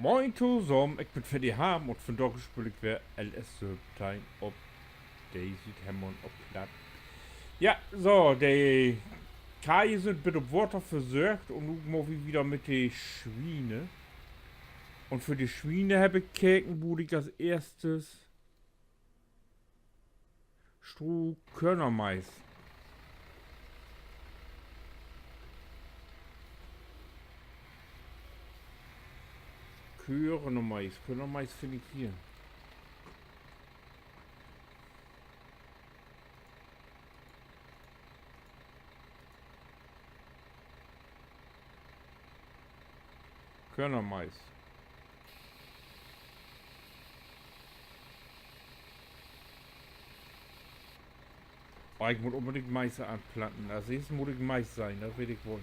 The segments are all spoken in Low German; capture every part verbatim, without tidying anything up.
Moin tosamen, ik bün weer de Harm un vundaag speel ik weer L S söventeihn op de Südhemmern op Platt. Ja, so, de Keih sünd bit op Water versörgt un nu mutt wi wieder mit de Swiene. Un för de Swiene hebb ik keken, mutt ik as eerstes Stroh, Körnermais. Körnermais, Körnermais finn ik hier. Körnermais. Oh, ik mutt unbedingt Mais anplanten. As eerst mutt ik Mais seien, dat weet ik woll.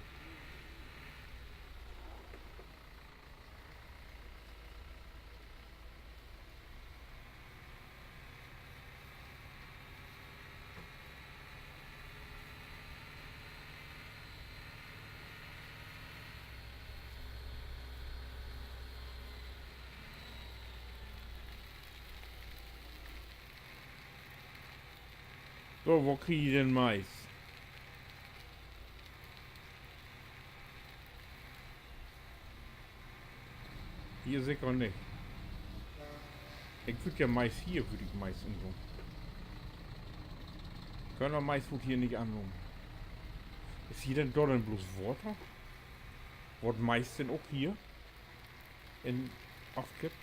So, wo krieg ik denn Mais? Hier seker nich. Ik würd ja Mais, hier würd ik Mais indoon. Körnermais word hier nich annahmen. Is hier denn dor denn bloots Water? Word Mais denn ok hier in afkippt?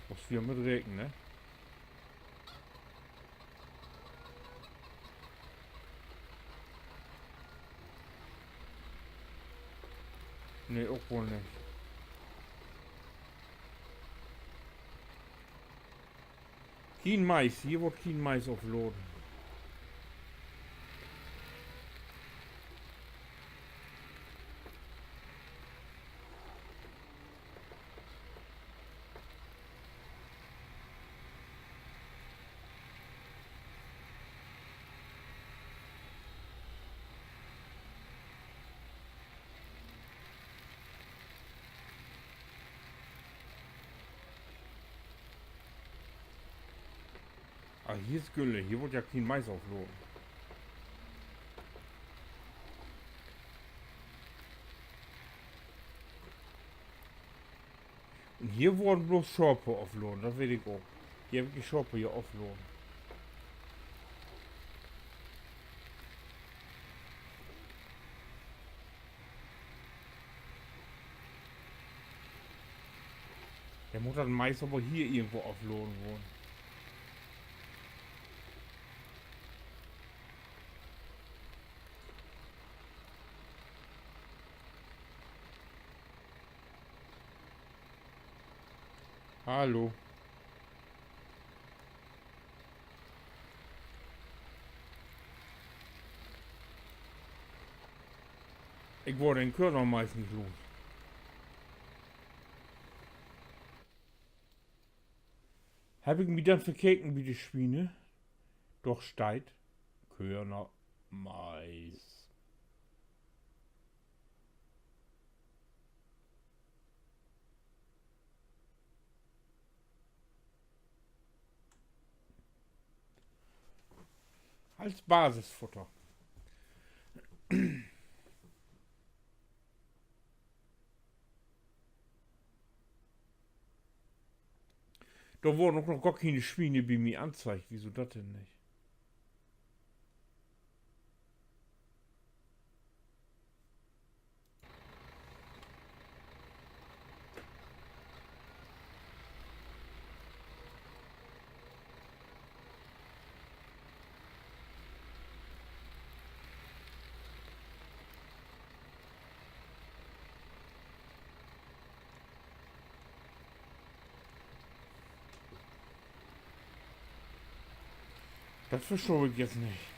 Musst du ja mit reken, ne? Nee, ok woll nich. Kien Mais, hier word kien Mais ofladen. Ah, hier is Gülle. Hier word ja kien Mais ofladen. Un hier worden bloots Schape ofladen, dat weet ik ok. Hier heff ik de Schape hier ofladen. Denn mutt dat Mais aver hier irgendwo ofladen worrn. Hallo. Ik word den Körnermais nich los. Heff ik mi denn verkeken bi de Swiene? Dor steiht Körnermais. As Basisfutter. Dor worrn ok noch gor kene Swiene bi mi anzeigt. Wieso dat denn nich? Dat verstah ik jetzt nich.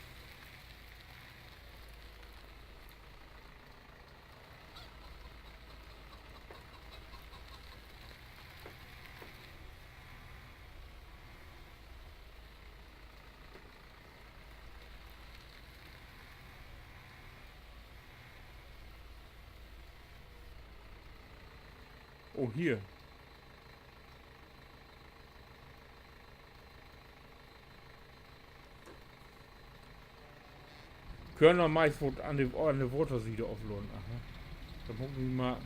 Oh, hier. Köönt wi meist wat an de, an de Watersiet ofladen. Aha. Denn mutt ik mal.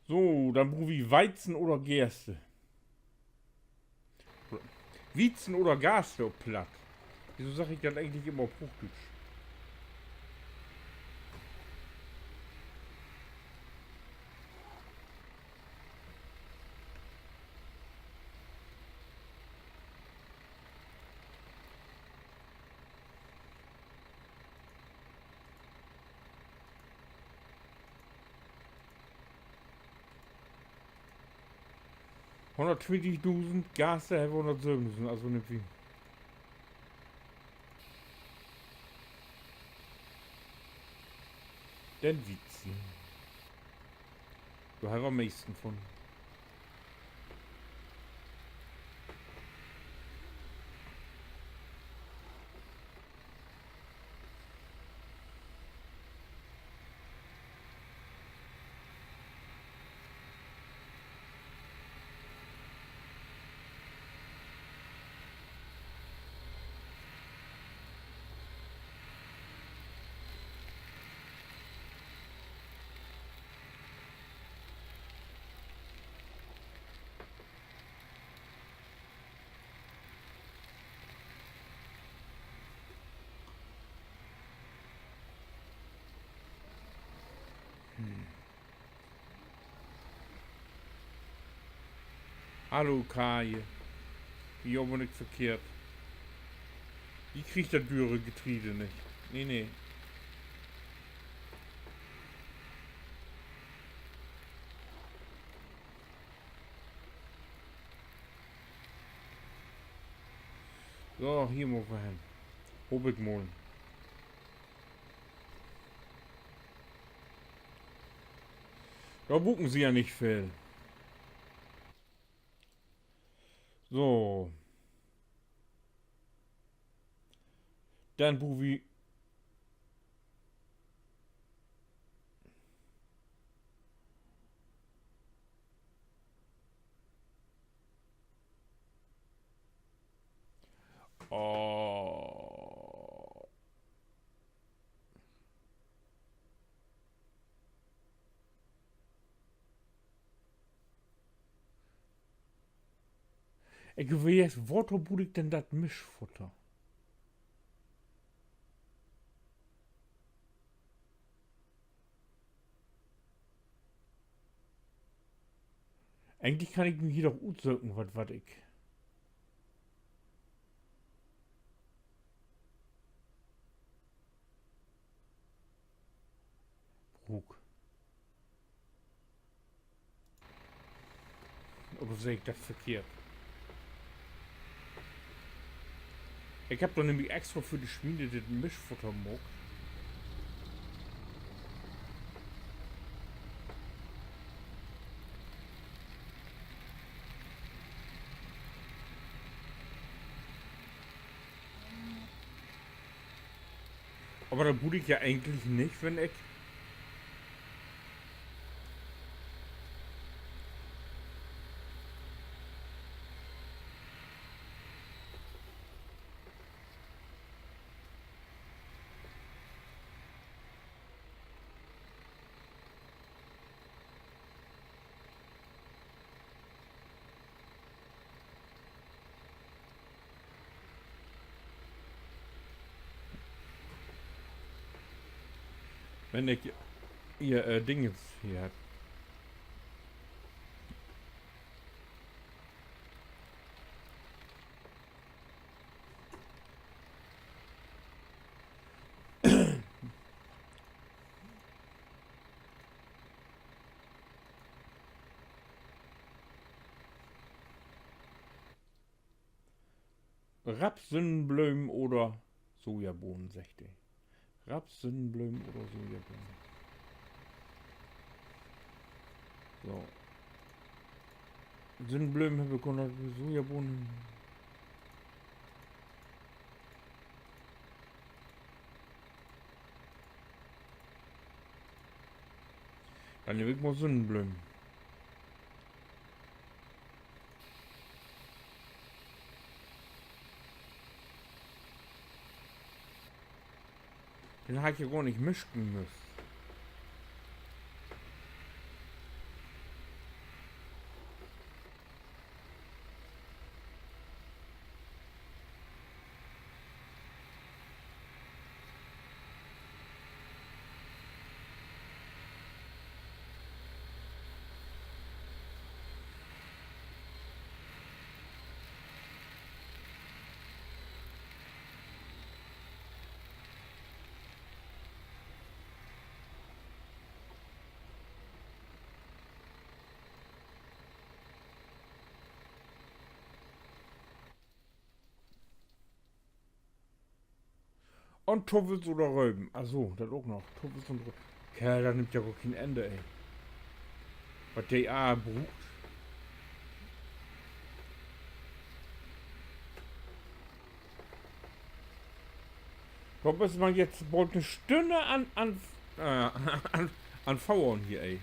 So, denn bruukt wi Weizen oder Gerste. Oder Wiezen oder Gaste op Platt. Wieso segg ik dat egentlich immer op Hoochdüütsch? Hunnerttwintigdusend, Gaste hebbt wi hunnertsöventusend, also nehmt wi den Wiezen. Dor hebbt wi am meesten vun. Hallo, Kaje. Wi doot nix verkehrt. Wi kriegt dat düre Getreide nich. Nee, nee. So, hier mutt wi hen. Hoop ik mal. Dor bruukt se ja nich veel. So. Denn bruukt wi Oh. Ik weet, woto bruuk ik denn dat Mischfutter? Egentlich kann ik mi hier doch utsöken, wat, wat ik bruuk. Oder seh ik dat verkehrt? Ik heff doch nämlich extra för de Swiene dit Mischfutter maakt. Aver dat bruuk ik ja egentlich nich, wenn ik Wenn ik hier, äh, Dingens hier hebb. Raps, Sünnenblömen oder Sojabohnen, seggt de. Raps, Sünnenblömen oder Sojabohnen. So. Sünnenblömen heff ik noch, Sojabohnen. Denn nehm ik mal Sünnenblömen. Den harr ik ja gor nich mischen müsst. Un Tuffels oder Röven. Ach so, dat ok noch. Tuffels un Röven. Kerl, dat nimmt ja gor keen Enn, ey. Wat de all bruukt. Dor is man nu bold 'ne Stünn an, an, äh, an, an Fohren hier, ey.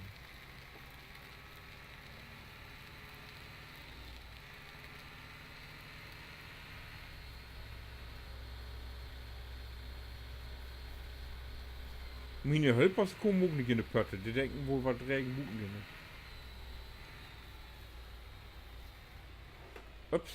Miene Hölpers kamen ok nich in de Pötte. De denken woll, wat Regen buten deit, ne? Ups.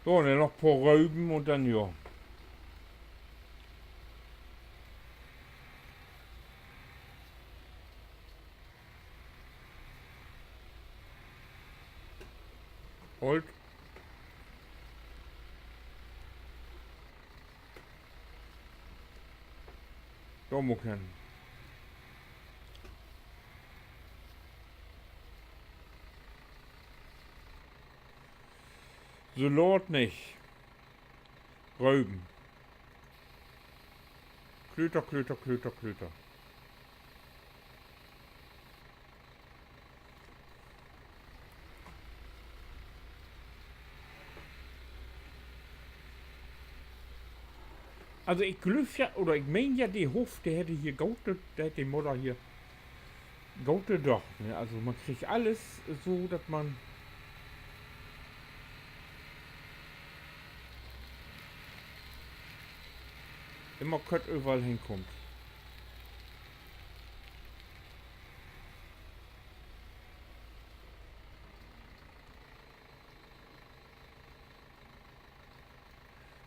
So, denn noch poor Röven un denn, ja. Holt. Dor mutt ik hen. Salaat nich. Röven. Klöter, klöter, klöter, klöter. Also, ik glööv ja, oder ik meen ja, de Hoff, de hett hier goot, de hett de Mudder hier goot dördacht, ne? Also, man kriggt allens so, dat man immer kort överall henkummt.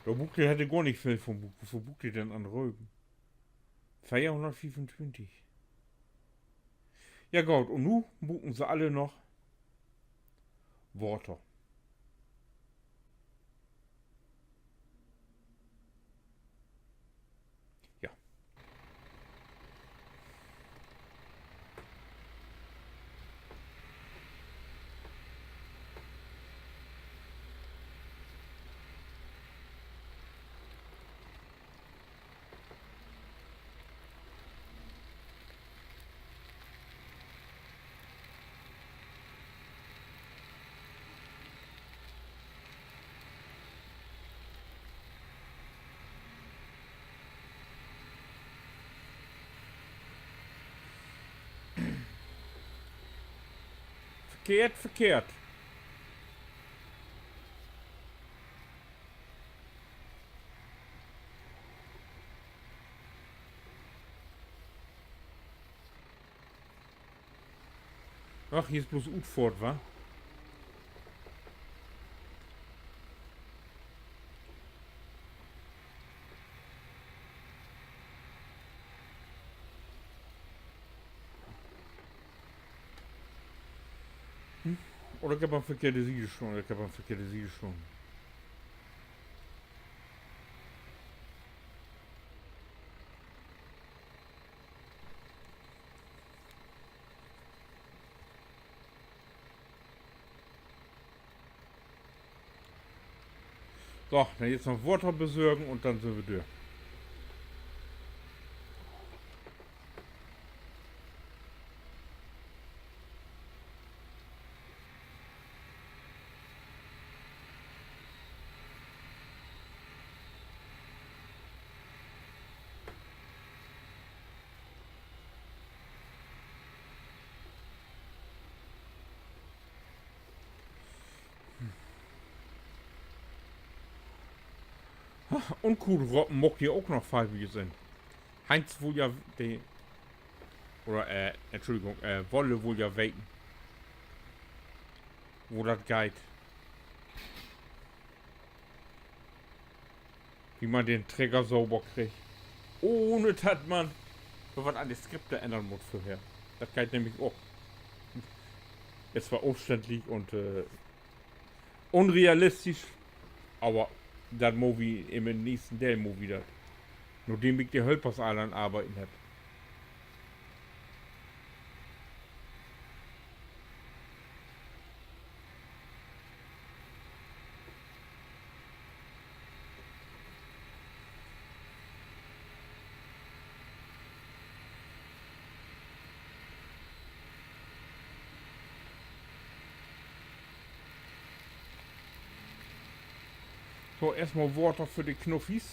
Dor bruukt de, hett de gor nich veel vun bruukt. Woveel bruukt de denn an Röven? Veerhunnertfiefuntwintig. Ja, goot, un nu bruukt se alle noch Water. Ja. Verkehrt, verkehrt. Ach, hier is bloots Utfohrt, wa? Oder ik heff an verkehrte Siede stahn, ik heff an verkehrte Siede stahn. So, denn nu noch Water besorgen un denn sünd wi dör. Un Kuhlropen maakt hier ok noch farvige Sinn. Heinz wull ja de, oder, äh, Entschuldigung, äh, Wolle wull ja weten, wo dat geiht. Wo man den Trecker sauber kriggt. Ohne dat man noch wat an de Skripte ännern mutt vörher. Dat geiht nämlich ok. Is zwar umständlich un, äh, unrealistisch, aver dat maakt wi in'n nächsten Deel, maakt wi dat. Nadem ik de Hölpers all an Arbeiden hebb. So, eerstmal Water för de Knuffies.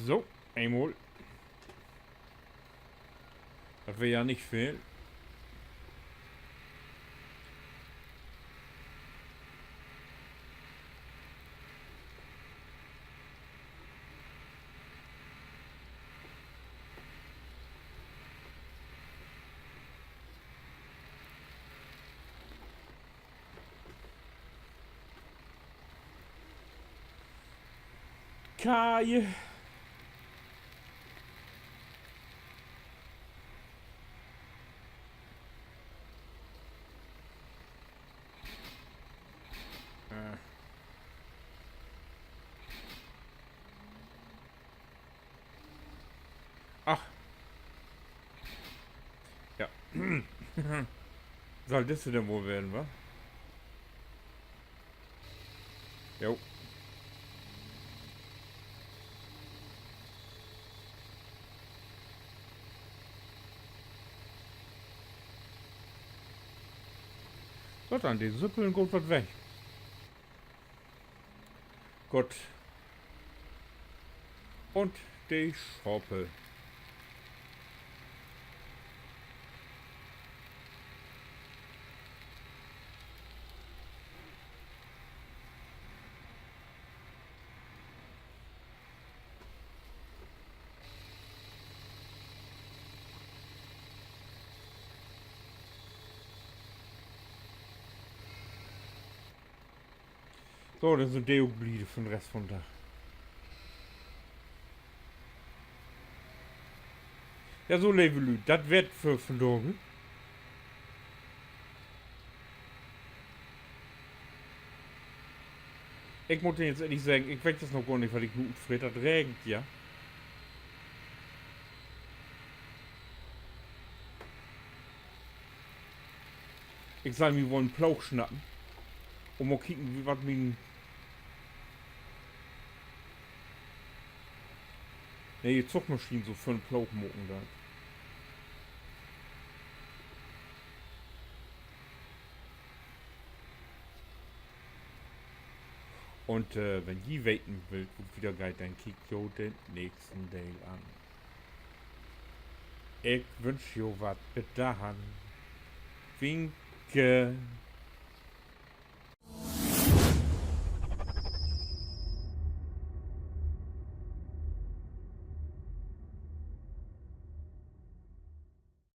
So, eenmal. Dat weer ja nich veel. Kaaien. Äh. Ach. Ja. Schall disse denn woll wesen, wa? Jo. So, denn, de Süppeln gaht wat weg. Goot. Un de Schaapel. So, denn sünd de ok bliede för den Rest von den Dag. Ja, so, leve Lüüd, dat weer 't för vandaag. Ik mutt nu eerlijk seggen, ik weet dat noch gor nich, wat ik nu utfreet. Dat regent ja. Ik sall mi woll en Ploog snappen. Un mal kieken, wat mien ne'e Zugmaschien so för 'n Ploog maken deit. Un, äh, wenn ji weten wüllt, wo 't wieder geiht, denn kiekt jo den nächsten Deel an. Ik wünsch jo wat. Bit dahin. Winke.